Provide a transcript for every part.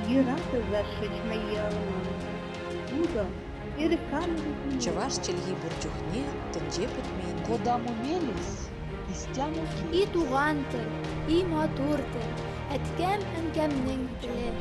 И рада зажечь мои алмазы. Буду перекамывать. Чӑваш чӗлхи пур чухне тӗнче пӗтмен. Кодамо мелесь, истямо И туган тел, и матур тел, әткәм-әнкәмнең теле.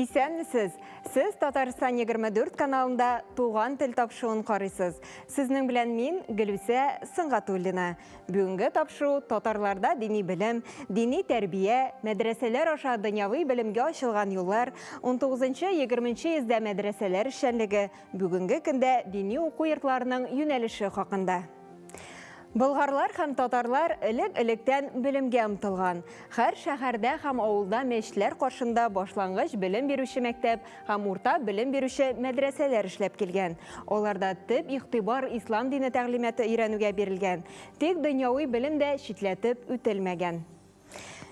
Исәнмесез! Сез Татарстан 24 каналында Туган тел тапшыруын карыйсыз. Сезнең белән мин, Гөлүсә Сөнгатуллина. Бүгенге тапшыру татарларда дини белем, дини тәрбия, мәдрәсәләр аша дөньяви белемгә ачылган юллар, 19-20 йөздә мәдрәсәләр эшчәнлеге, бүгенге көндә дини уку йортларының юнәлеше хакында. Болгарлар һәм татарлар элек-электән белемгә омтылган. Һәр шәһәрдә һәм авылда мәчетләр каршында башлангыч белем бирүче мәктәп һәм урта белем бирүче мәдрәсәләр эшләп килгән. Аларда төп игътибар ислам дине тәгълиматы өйрәнүгә бирелгән. Тик дөньяви белем дә читләтеп үтелмәгән.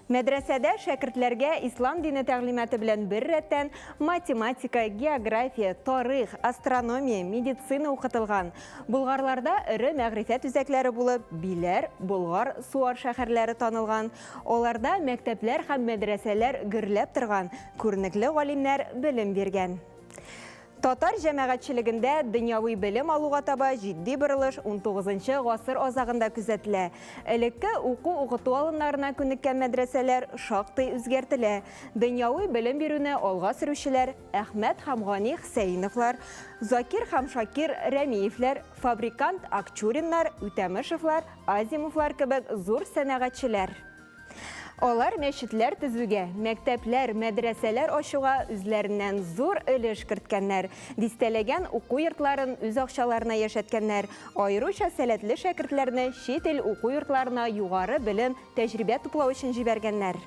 Мәдрәсәдә шәкертләргә ислам дине тәгълиматы белән бер рәттән математика, география, тарих, астрономия, медицина укытылган. Болгарларда эре мәгърифәт үзәкләре булып Биләр, Болгар, Суар шәһәрләре танылган. Аларда мәктәпләр һәм мәдрәсәләр гөрләп торган, күренекле галимнәр белем биргән. Татар җәмәгатьчелегендә дөньяви белем алуга таба җитди борылыш унтугызынчы гасыр азагында күзәтелә. Элекке уку-укыту алымнарына күнеккән мәдрәсәләр шактый үзгәртелә. Дөньяви белем бирүне алга сөрүчеләр Әхмәт һәм Гани Хсәиновлар, Закир һәм Шакир Рәмиевләр, фабрикант Акчуриннар, Үтәмышевлар, Азимовлар кебек зур сәнәгатьчеләр. Алар мәчетләр төзүгә, мәктәпләр, мәдрәсәләр ачуга үзләреннән зур өлеш керткәннәр, дистәләгән уку йортларын үз акчаларына яшәткәннәр, аеруча сәләтле шәкертләрне чит ил уку йортларына югары белем, тәҗрибә туплау өчен җибәргәннәр.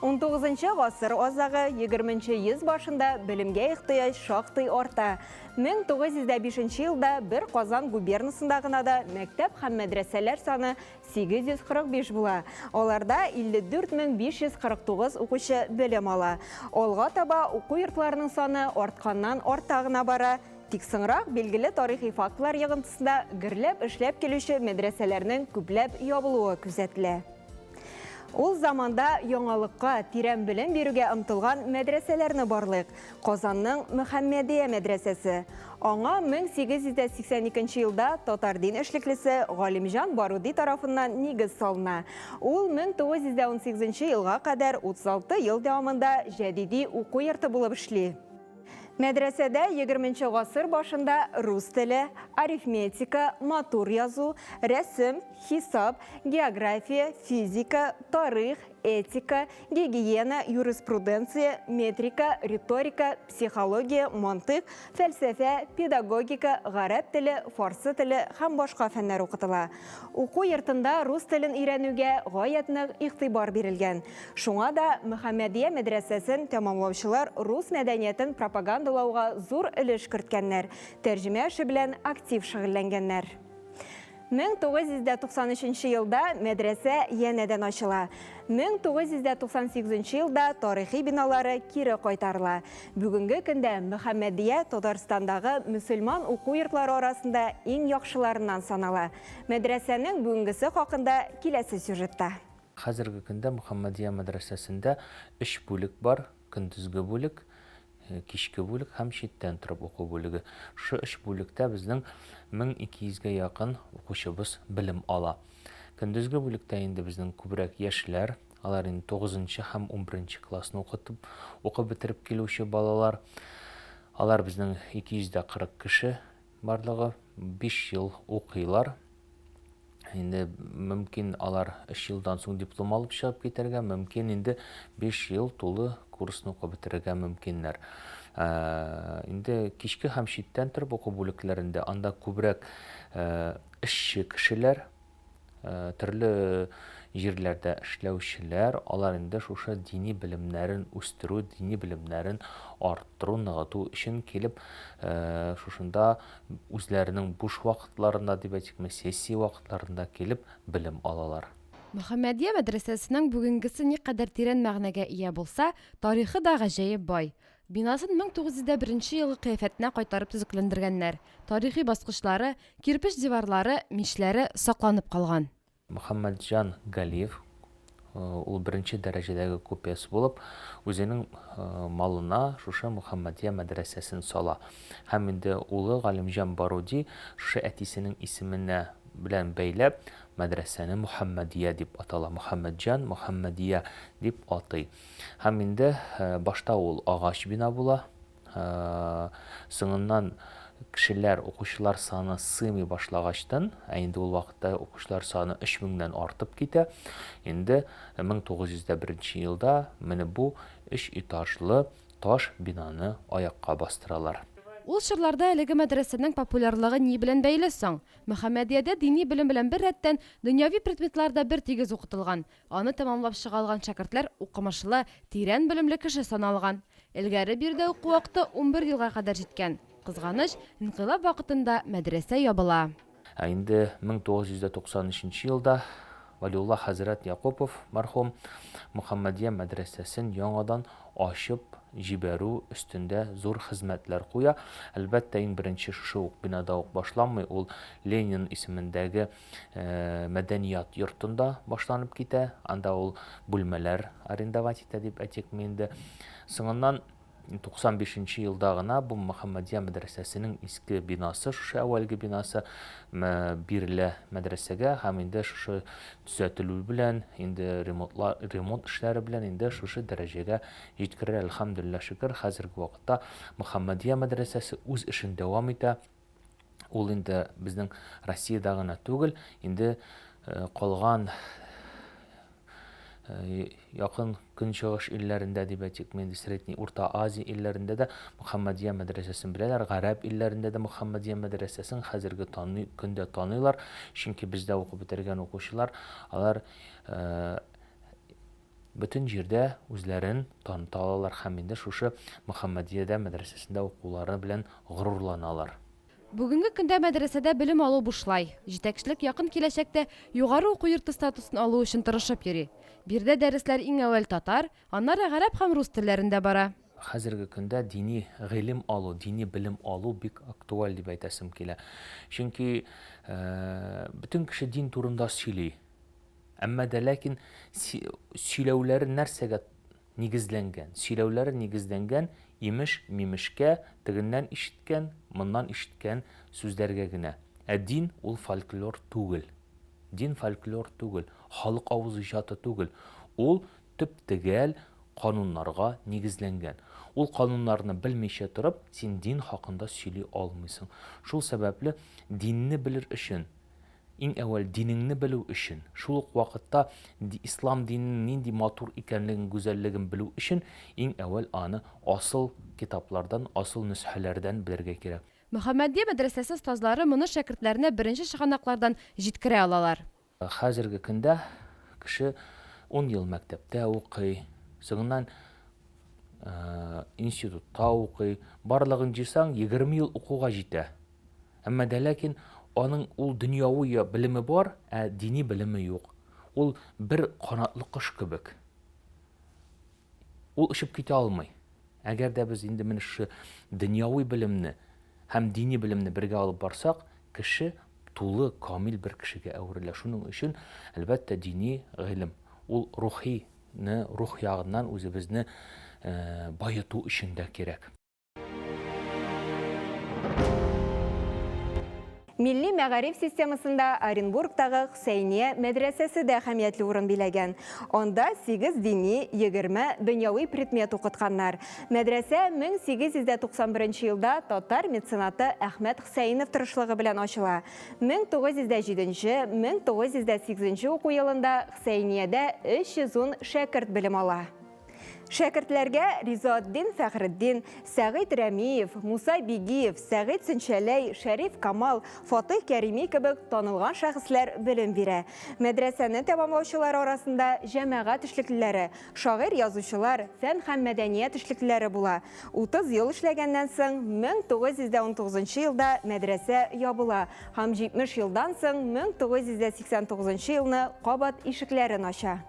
Унтугызынчы гасыр азагы, егерменче йөз башында белемгә ихтыяҗ шактый арта. 1905 нче елда бер Казан губернасында гына да мәктәп һәм мәдрәсәләр саны 845 була. Аларда 54549 укучы белем ала. Алга таба уку йортларының саны артканнан арта гына бара. Тик соңрак билгеле тарихи фактлар йогынтысында гөрләп эшләп килүче мәдрәсәләрнең күпләп ябылуы күзәтелә. Ул заманда яңалыкка, тирән белем бирүгә омтылган мәдрәсәләрне барлыйк. Казанның Мөхәммәдия мәдрәсәсе. Аңа 1882 нче елда татар дин эшлеклесе Галимҗан Баруди тарафыннан нигез салына. Ул 1918 нче елга кадәр 36 ел дәвамында җәдиди уку йорты булып эшли. Мәдрәсәдә егерменче гасыр башында рус теле, арифметика, матур язу, рәсем, хисап, география, физика, тарих, этика, гигиена, юриспруденция, метрика, риторика, психология, мантыйк, фәлсәфә, педагогика, гарәп теле, фарсы теле һәм башка фәннәр укытыла. Уку йортында рус телен өйрәнүгә гаять нык игътибар бирелгән. Шуңа да Мөхәммәдия мәдрәсәсен тәмамлаучылар рус мәдәниятен пропагандалауга зур өлеш керткәннәр, тәрҗемә эше белән актив шөгыльләнгәннәр. 1993 нче елда мәдрәсә янәдән ачыла. 1998 нче елда тарихи биналары кире кайтарыла. Бүгенге көндә Мөхәммәдия Татарстандагы мөселман уку йортлары арасында иң яхшыларыннан санала. Мәдрәсәнең бүгенгесе хакында киләсе сюжетта. Хәзерге көндә Мөхәммәдия мәдрәсәсендә өч бүлек бар, көндезге бүлек, кичке бүлек һәм читтән торып уку бүлеге. Шушы өч бүлектә безнең 1200 гә якын укучыбыз белем ала. Көндезге бүлектә инде безнең күбрәк яшьләр, алар инде тугызынчы һәм унберенче классны укытып, укып бетереп килүче балалар. Алар безнең 240 кеше барлыгы, биш ел укыйлар. Инде мөмкин алар өч елдан соң диплом алып чыгып китәргә, мөмкин инде 5 ел тулы курсны укып бетерергә мөмкиннәр. Э, инде кичке һәм читтән торып уку бүлекләрендә анда күбрәк э, эшче кешеләр, э, төрле җирләрдә эшләүчеләр, алар инде шушы дини белемнәрен үстерү, дини белемнәрен арттыру, ныгыту өчен килеп, шушында Үзләренең буш вакытларында дип әйтикме, сессия вакытларында килеп белем алалар. Мөхәммәдия мәдрәсәсенең бүгенгесе никадәр тирән мәгънәгә ия булса, тарихы да гаҗәеп бай. Бинасын 1901 нче елгы кыяфәтенә кайтарып төзекләндергәннәр. Тарихи баскычлары, кирпеч диварлары, мичләре сакланып калган. Мөхәммәтҗан Галиев, ул беренче дәрәҗәдәге купец булып, үзенең малына шушы Мөхәммәдия мәдрәсәсен сала. Һәм инде улы Галимҗан Баруди шушы әтисенең исеменә белән бәйләп, мәдрәсәне Мөхәммәдия дип атала, Мөхәммәтҗан Мөхәммәдия дип атый. Һәм инде башта ул агач бина була. Соңыннан кешеләр, укучылар саны сыймый башлагачтын, ә инде ул вакытта укучылар саны 3000 нән артып китә. Инде 1901 елда менә бу өч этажлы таш бинаны аякка бастыралар. Ул чорларда әлеге мәдрәсәнең популярлыгы ни белән бәйле соң? Мөхәммәдиядә дини белем белән беррәттән, дөньяви предметлар да бертигез укытылган. Аны тәмамлап чыга алган шәкертләр укымышлы, тирән белемле кеше саналган. Элгәре биредә уку вакыты 11 елга кадәр җиткән. Кызганыч, инкыйлаб вакытында мәдрәсә ябыла. Ә инде 1993 нче елда Вәлиулла хәзрәт Якупов, мәрхүм, Мөхәммәдия мәдрәсәсен яңадан ачып җибәрү өстендә зур хезмәтләр куя. Әлбәттә, иң беренче шушы ук бинада ук башланмый, ул Ленин исемендәге мәдәният йортында башланып китә. Анда ул бүлмәләр арендовать итә дип әйтикме инде. Соңыннан 95 нче елда гына бу Мөхәммәдия мәдрәсәсенең иске бинасы, шушы әүвәлге бинасы бирелә мәдрәсәгә һәм инде шушы төзәтелү белән, инде ремонтлар, ремонт эшләре белән инде шушы дәрәҗәгә җиткерелә. Әлхәмдүлилләһ, шөкер, хәзерге вакытта Мөхәммәдия мәдрәсәсе үз эшен дәвам итә. Ул инде безнең Россиядә генә түгел, инде калган якын көнчыгыш илләрендә дип әйтик, инде Средний Урта Азия илләрендә дә Мөхәммәдия мәдрәсәсен беләләр, гарәп илләрендә дә Мөхәммәдия мәдрәсәсен хәзерге таный, көндә таныйлар, чөнки бездә укып бетергән укучылар, алар бөтен җирдә үзләрен таныта алалар һәм инде шушы Мөхәммәдиядә мәдрәсәсендә укулары белән горурланалар. Бүгенге көндә мәдрәсәдә белем алу бушлай. Җитәкчелек якын киләчәктә югары уку йорты статусын алу өчен тырышып йөри. Биредә дәресләр иң әүвәл татар, аннары гарәп һәм рус телләрендә бара. Хәзерге көндә дини гыйлем алу, дини белем алу бик актуаль дип әйтәсем килә. Чөнки бөтен кеше дин турында сөйли. Әмма дә ләкин сөйләүләре нәрсәгә нигезләнгән? Сөйләүләре нигезләнгән имеш-мимешкә, тегеннән ишеткән, моннан ишеткән сүзләргә генә. Ә дин ул фольклор түгел. Дин фольклор түгел, халык авыз иҗаты түгел. Ул төп-төгәл кануннарга нигезләнгән. Ул кануннарны белмичә торып, син дин хакында сөйли алмыйсың. Шул сәбәпле динне белер өчен Иң әүвәл динеңне белү өчен, шул ук вакытта ислам диненең нинди матур икәнлеген, гүзәллеген белү өчен, иң әүвәл аны асыл китаплардан, асыл нөсхәләрдән белергә кирәк. Мөхәммәдия мәдрәсәсе остазлары моны шәкертләренә беренче чыганаклардан җиткерә алалар. Хәзерге көндә кеше ун ел мәктәптә укый, соңыннан институтта укый, барлыгын җыйсаң, 20 ел укуга җитә. Әмма дә ләкин аның ул дөньяви белеме бар, ә дини белеме юк. Ул бер канатлы кош кебек. Ул очып китә алмый. Әгәр дә без инде менә шушы дөньяви белемне һәм дини белемне бергә алып барсак, кеше тулы, камил бер кешегә әверелә. Шуның өчен, әлбәттә, дини гыйлем, ул рухины, рух ягыннан үзебезне баету өчен дә кирәк. Милли мәгариф системасында Оренбургтагы Хөсәйния мәдрәсәсе дә әһәмиятле урын биләгән. Анда 8 дини, 20 дөньяви предмет укытканнар. Мәдрәсә 1891 елда татар меценаты Әхмәт Хөсәенов тырышлыгы белән ачыла. 1907-1908 уку елында Хөсәйниядә 310 шәкерт белем ала. Шәкертләргә Ризаэтдин Фәхретдин, Сәгыйть Рәмиев, Муса Бигиев, Сәгыйть Сөнчәләй, Шәриф Камал, Фатыйх Кәрими кебек танылган шәхесләр белем бирә. Мәдрәсәне тәмамлаучылар арасында җәмәгать эшлеклеләре, шагыйрь-язучылар, фән һәм мәдәният эшлеклеләре була. 30 ел эшләгәннән соң, 1919 елда мәдрәсә ябыла һәм 70 елдан соң 1989 елны кабат ишекләрен ача.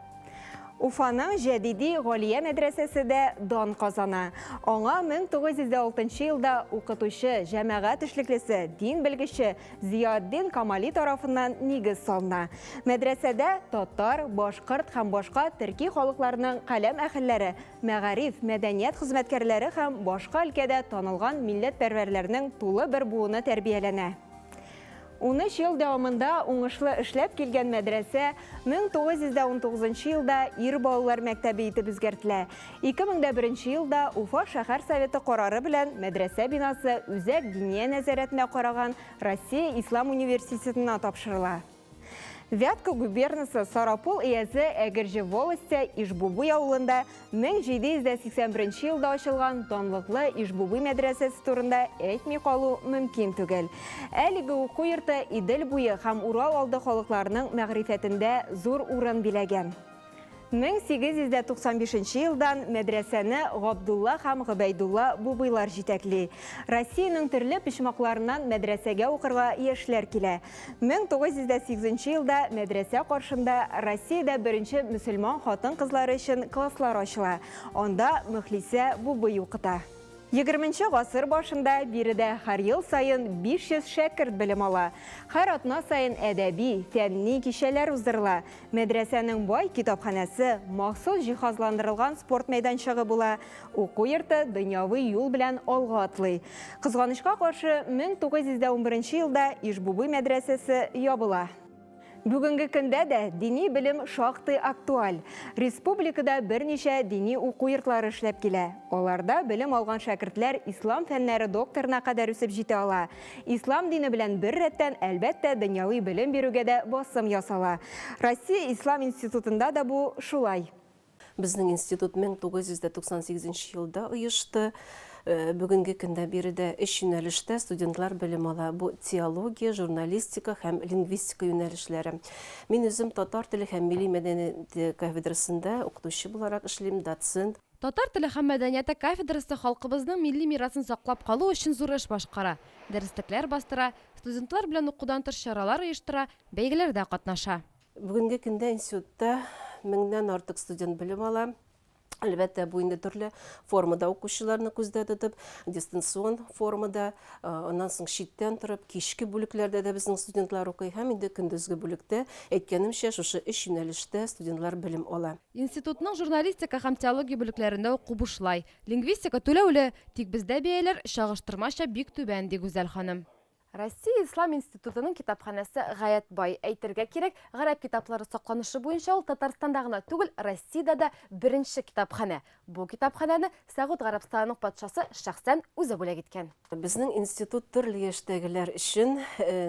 Уфаның Җәдиди Галия мәдрәсәсе дә дан казана. Аңа 1906 елда укытучы, җәмәгать эшлеклесе, дин белгече Зиятдин Камали тарафыннан нигез салына. Мәдрәсәдә татар, башкорт һәм башка төрки халыкларның каләм әһелләре, мәгариф, мәдәният хезмәткәрләре һәм башка өлкәдә танылган милләтпәрвәрләрнең тулы бер буыны тәрбияләнә. 13 ел дәвамында уңышлы эшләп килгән мәдрәсә 1919 елда ир балалар мәктәбе итеп үзгәртелә. 2001 елда Уфа шәһәр советы карары белән мәдрәсә бинасы Үзәк диния нәзарәтенә караган Россия ислам университетына тапшырыла. Вятка губернасы Сарапул өязе Әгерҗе волосте Ижбубый авылында 1781 елда ачылган данлыклы Ижбубый мәдрәсәсе турында әйтми калу мөмкин түгел. Әлеге уку йорты Идел буе һәм Урал алды халыкларының мәгърифәтендә зур урын биләгән. 1895 елдан мәдрәсәне Габдулла һәм Гобәйдулла Бубыйлар җитәкли. Россиянең төрле почмакларыннан мәдрәсәгә укырга яшьләр килә. 1908 елда мәдрәсә каршында Россиядә беренче мөселман хатын-кызлары өчен класслар ачыла. Анда Мөхлисә Бубый укыта. Егерменче гасыр башында биредә һәр ел саен 500 шәкерт белем ала. Һәр атна саен әдәби, фәнни кичәләр уздырыла. Мәдрәсәнең бай китапханәсе, махсус җиһазландырылган спорт мәйданчыгы була. Уку йорты дөньяви юл белән алга атлый. Кызганычка каршы, 1911 елда Ижбубый мәдрәсәсе ябыла. Бүгенге көндә дә дини белем шактый актуаль. Республикада берничә дини уку йортлары эшләп килә. Аларда белем алган шәкертләр ислам фәннәре докторына кадәр үсеп җитә ала. Ислам дине белән бер рәттән, әлбәттә, дөньяви белем бирүгә дә басым ясала. Россия ислам институтында да бу шулай. Безнең институт 1998 елда оешты. Бүгенге көндә биредә өч юнәлештә студентлар белем ала. Бу теология, журналистика һәм лингвистика юнәлешләре. Мин үзем татар теле һәм милли мәдәнияте кафедрасында укытучы буларак эшлим, доцент. Татар теле һәм мәдәнияте кафедрасы халкыбызның милли мирасын саклап калу өчен зур эш башкара. Дәреслекләр бастыра, студентлар белән укудан тыш чаралар оештыра, бәйгеләрдә катнаша. Бүгенге көндә институтта меңнән артык студент белем ала. Әлбәттә, бу инде төрле формада укучыларны күздә тотып, дистанцион формада, аннан соң читтән торып, кичке бүлекләрдә дә безнең студентлар укый һәм инде көндезге бүлектә, әйткәнемчә, шушы өч юнәлештә студентлар белем ала. Институтның журналистика һәм теология бүлекләрендә уку бушлай. Лингвистика түләүле, тик бездә бәяләр чагыштырмача бик түбән, ди Гүзәл ханым. Россия Ислам институтының китапханәсе гаять бай. Әйтергә кирәк, гарәп китаплары сакланышы буенча ул Татарстанда гына түгел, Россиядә дә беренче китапханә. Бу китапханәне Сәгуд Гарәбстанының патшасы шәхсән үзе бүләк иткән. Безнең институт төрле яшьтәгеләр өчен.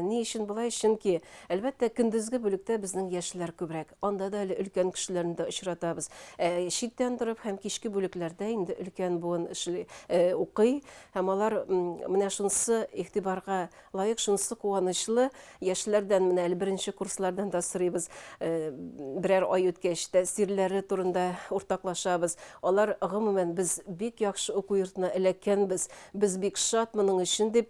Ни өчен болай? Чөнки, әлбәттә, көндезге бүлектә безнең яшьләр күбрәк. Анда да әле өлкән кешеләрне дә очратабыз. Ә читтән торып һәм кичке бүлекләрдә инде өлкән буын эшли, укый. Һәм алар менә шунысы игътибарга лаек, шунысы куанычлы. Яшьләрдән менә әле беренче курслардан да сорыйбыз, берәр ай үткәч, тәэсирләре турында уртаклашабыз. Алар, гомумән, без бик яхшы уку йортына эләккәнбез, без бик шат моның өчен дип,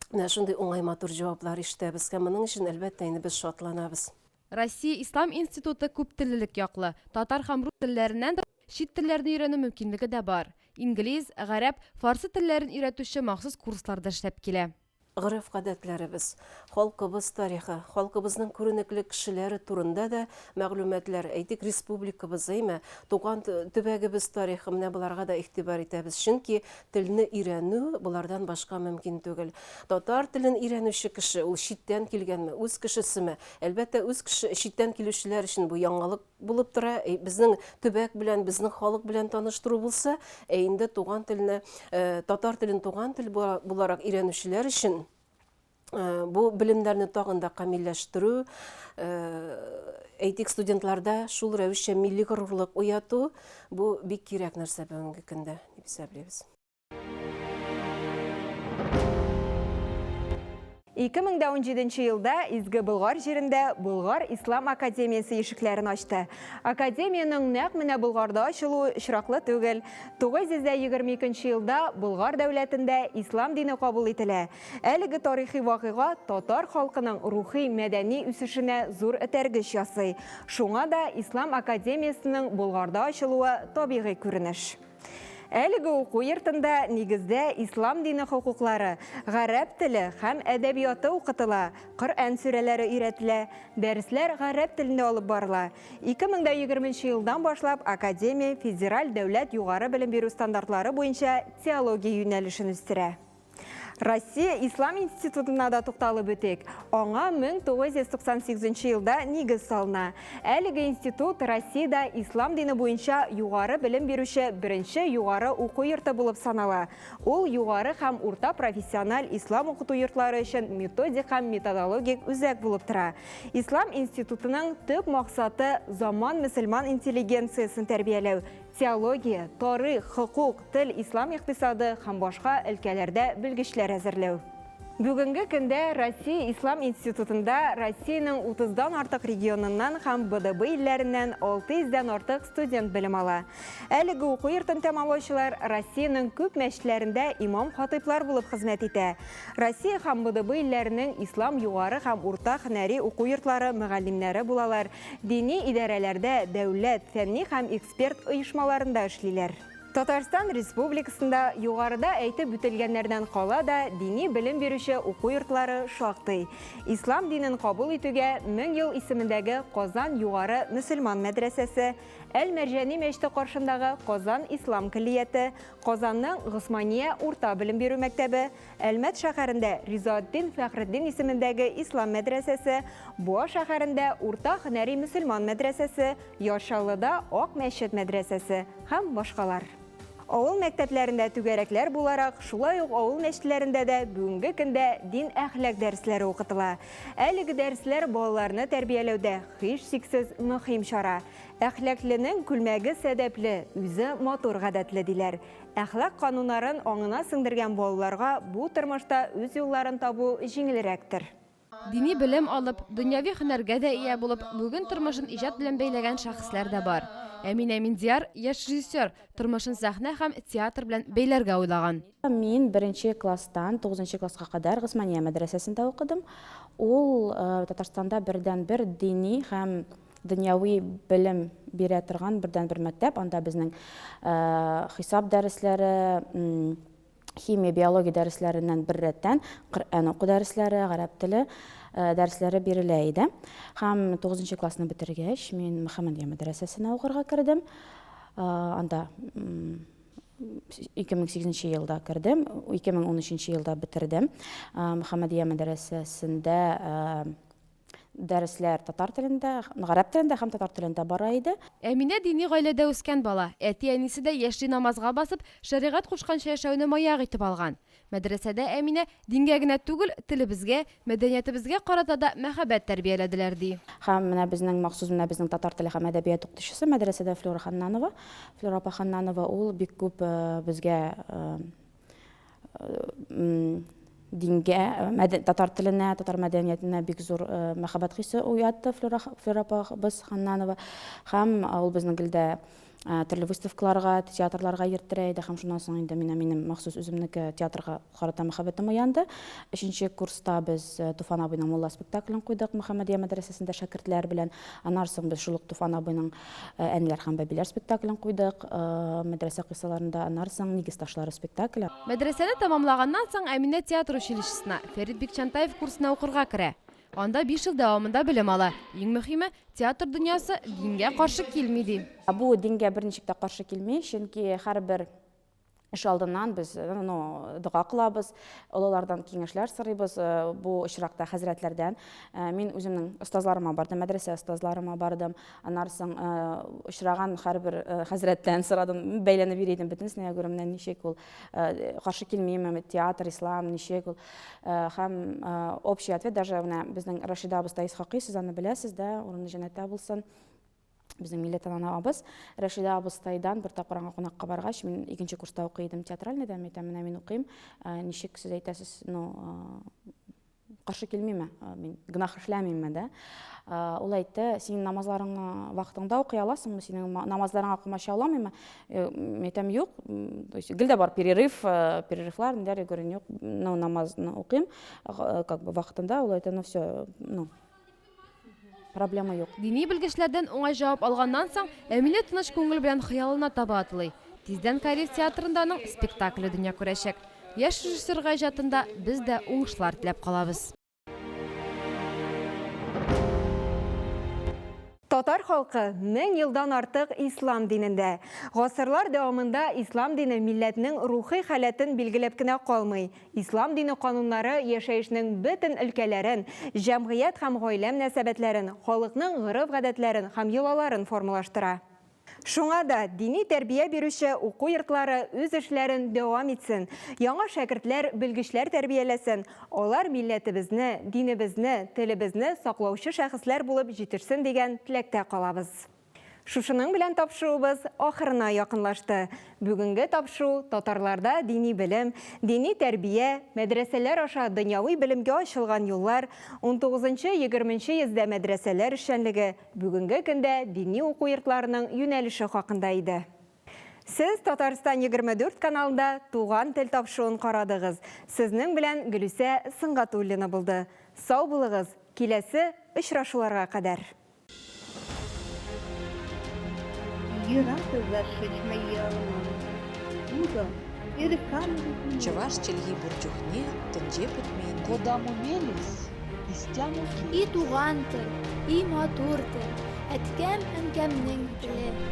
менә шундый уңай матур җаваплар ишетәбез. Һәм моның өчен, әлбәттә, инде без шатланабыз. Россия Ислам институты күптеллелек яклы. Татар һәм рус телләреннән тыш, чит телләрне өйрәнү мөмкинлеге дә бар. Инглиз, гарәп, фарсы телләрен өйрәтүче махсус курслар да эшләп килә. Гореф-гадәтләребез, халкыбыз тарихы, халкыбызның күренекле кешеләре турында да мәгълүматлар, әйтик, республикабыз, әйме, туган төбәгебез тарихы, менә боларга да игътибар итәбез. Чөнки телне өйрәнү болардан башка мөмкин түгел. Татар телен өйрәнүче кеше, ул читтән килгәнме, үз кешесеме, Әлбәттә, үз кеше, читтән килүчеләр өчен бу яңалык булып тора. Безнең төбәк белән, безнең халык белән таныштыру булса, ә инде туган телне, татар телен туган тел буларак өйрәнүчеләр өчен бу белемнәрне тагын да камилләштерү, әйтик, студентларда шул рәвешчә милли горурлык уяту, бу бик кирәк нәрсә бүгенге көндә, дип исәплибез. 2017 елда Изге Болгар җирендә Болгар Ислам академиясе ишекләрен ачты. Академиянең нәкъ менә Болгарда ачылуы очраклы түгел. 922 елда Болгар дәүләтендә ислам дине кабул ителә. Әлеге тарихи вакыйга татар халкының рухи мәдәни үсешенә зур этәргеч ясый. Шуңа да Ислам академиясенең Болгарда ачылуы табигый күренеш. Әлеге уку йортында нигездә ислам дине хокуклары, гарәп теле һәм әдәбияты укытыла, Коръән сүрәләре өйрәтелә, дәресләр гарәп телендә алып барыла. 2020 елдан башлап академия федераль дәүләт югары белем бирү стандартлары буенча теология юнәлешен үстерә. Россия Ислам институтына да тукталып үтик. Аңа 1998 елда нигез салына. Әлеге институт Россиядә ислам дине буенча югары белем бирүче беренче югары уку йорты булып санала. Ул югары һәм урта профессиональ ислам укыту йортлары өчен методик һәм методологик үзәк булып тора. Ислам институтының төп максаты заман мөселман интеллигенциясен тәрбияләү, теология, тарих, хокук, тел, ислам икътисады һәм башка өлкәләрдә белгечләр әзерләү. Бүгенге көндә Россия Ислам институтында Россиянең 30-дан артык регионыннан һәм БДБ илләреннән 600-дән артык студент белем ала. Әлеге уку йортын тәмамлаучылар Россиянең күп мәчетләрендә имам-хатыйплар булып хезмәт итә. Россия һәм БДБ илләренең ислам югары һәм урта һөнәри уку йортлары мөгаллимнәре булалар, дини идарәләрдә, дәүләт, фәнни һәм эксперт оешмаларында эшлиләр. Татарстан Республикасында югарыда әйтеп үтелгәннәрдән кала да дини белем бирүче уку йортлары шактый. Ислам динен кабул итүгә 1000 ел исемендәге Казан югары мөселман мәдрәсәсе, Әл-Мәрҗани мәчете каршындагы Казан ислам көллияте, Казанның Госмания урта белем бирү мәктәбе, Әлмәт шәһәрендә Ризаэтдин Фәхретдин исемендәге ислам мәдрәсәсе, Буа шәһәрендә урта һөнәри мөселман мәдрәсәсе, Яр Чаллыда Ак мәчет мәдрәсәсе һәм башкалар. Авыл мәктәпләрендә түгәрәкләр буларак, шулай ук авыл мәчетләрендә дә бүгенге көндә дин-әхлак дәресләре укытыла. Әлеге дәресләр балаларны тәрбияләүдә һичшиксез мөһим чара. Әхлакленең күлмәге сәдәпле, үзе матур гадәтле, диләр. Әхлак кануннарын аңына сеңдергән балаларга бу тормышта үз юлларын табу җиңелрәктер. Дини белем алып, дөньяви һөнәргә дә ия булып, бүген тормышын иҗат белән бәйләгән шәхесләр дә бар. Әминә Миндияр, яшь режиссер, тормышын сәхнә һәм театр белән бәйләргә уйлаган. Мин беренче класстан тугызынчы класска кадәр Госмания мәдрәсәсендә укыдым. Ул Татарстанда бердәнбер дини һәм дөньяви белем бирә торган бердәнбер мәктәп. Анда безнең хисап дәресләре, химия, биология дәресләреннән беррәттән Коръән уку дәресләре, гарәп теле дәресләре бирелә иде. Һәм 9 классны бетергәч, мин Мөхәммәдия мәдрәсәсенә укырга кердем. Анда 2008 елда кердем, 2013 елда бетердем. Мөхәммәдия мәдрәсәсендә Дәресләр татар телендә, гарәп телендә һәм татар телендә бара иде. Әминә дини гаиләдә үскән бала. Әти-әнисе дә яшьли намазга басып, шәригать кушканча яшәүне маяк итеп алган. Мәдрәсәдә Әминә дингә генә түгел, телебезгә, мәдәниятебезгә карата да мәхәббәт тәрбияләделәр, ди. Һәм менә безнең махсус менә безнең татар теле һәм әдәбият укытучысы мәдрәсәдә Флюра Ханнанова, Флюра апа Ханнанова, ул бик күп безгә дингә, татар теленә, татар мәдәниятенә бик зур мәхәббәт хисе уятты Флюра, Флюра апабыз Ханнанова. Һәм ул безнең гел дә төрле выставкаларга, театрларга йөрттерә иде. Һәм шуннан соң инде менә минем махсус үземнеке театрга карата мәхәббәтем уянды. Өченче курста без Туфан абыйның Мулла спектаклен куйдык Мөхәммәдия мәдрәсәсендә шәкертләр белән. Аннан соң без шул ук Туфан абыйның Әниләр һәм бәбиләр спектаклен куйдык мәдрәсә кыйссаларында, аннары соң Нигез ташлары спектакле. Мәдрәсәне тәмамлаганнан соң Әминә театр училищесына, Фәрит Бикчәнтаев курсына укырга керә. Анда биш ел дәвамында белем ала. Иң мөһиме, театр дөньясы дингә каршы килми, ди. Бу дингә берничек тә каршы килми, чөнки һәрбер Эш алдыннан без ну, дога кылабыз, олылардан киңәшләр сорыйбыз, бу очракта хәзрәтләрдән. Мин үземнең остазларыма бардым, мәдрәсә остазларыма бардым. Аннары соң очраган һәрбер хәзрәттән сорадым, бәйләнеп йөри идем бөтенесенә, я говорю, менә ничек ул, каршы килмиме, театр, ислам, ничек ул. Һәм общий ответ даже менә безнең Рашида абыстай Исхакый, сез аны беләсез дә, урыны җәннәттә булсын. Безнең милләт анабыз Рәшидә абыстайдан бер тапкыр аңа кунакка баргач, мин икенче курста укый идем театральныйда, мин әйтәм, менә мин укыйм, ничек сез әйтәсез, ну, каршы килмиме, мин гөнаһ эшләмимме, да? Ул әйтте, син намазларыңны вакытыңда укый аласыңмы, синең намазларыңа комачауламыймы? Мин әйтәм, юк, то есть гел дә бар перерыв, перерывлар, ниләр, я говорю, юк, ну, намазны укыйм, как бы вакытында, ул әйтә, ну, все, ну, проблема юк. Дини белгечләрдән уңай җавап алганнан соң, Әминә тыныч күңел белән хыялына таба атлый. Тиздән Кариев театрында аның спектакле дөнья күрәчәк. Яшь режиссерга иҗатында без дә уңышлар теләп калабыз. Татар халкы 1000 елдан артык ислам динендә. Гасырлар дәвамында ислам дине милләтнең рухи халәтен билгеләп кенә калмый. Ислам дине кануннары яшәешнең бөтен өлкәләрен, җәмгыять һәм гаилә мөнәсәбәтләрен, халыкның гореф-гадәтләрен һәм йолаларын формалаштыра. Шуңа да дини тәрбия бирүче уку йортлары үз эшләрен дәвам итсен, яңа шәкертләр, белгечләр тәрбияләсен, алар милләтебезне, динебезне, телебезне саклаучы шәхесләр булып җитешсен дигән теләктә калабыз. Шушының белән тапшыруыбыз ахырына якынлашты. Бүгенге тапшыру татарларда дини белем, дини тәрбия, мәдрәсәләр аша дөньяви белемгә ачылган юллар, унтугызынчы-егерменче йөздә мәдрәсәләр эшчәнлеге, Бүгенге көндә дини уку йортларының юнәлеше хакында иде. Сез Татарстан 24 каналында Туган тел тапшыруын карадыгыз. Сезнең белән Гөлүсә Сөнгатуллина булды. Сау булыгыз, киләсе очрашуларга кадәр! Чӑваш чӗлхи пур чухне тӗнче пӗтмен тет. Кодамо мелесь, истямо И туган тел, и матур тел, әткәм-әнкәмнең теле.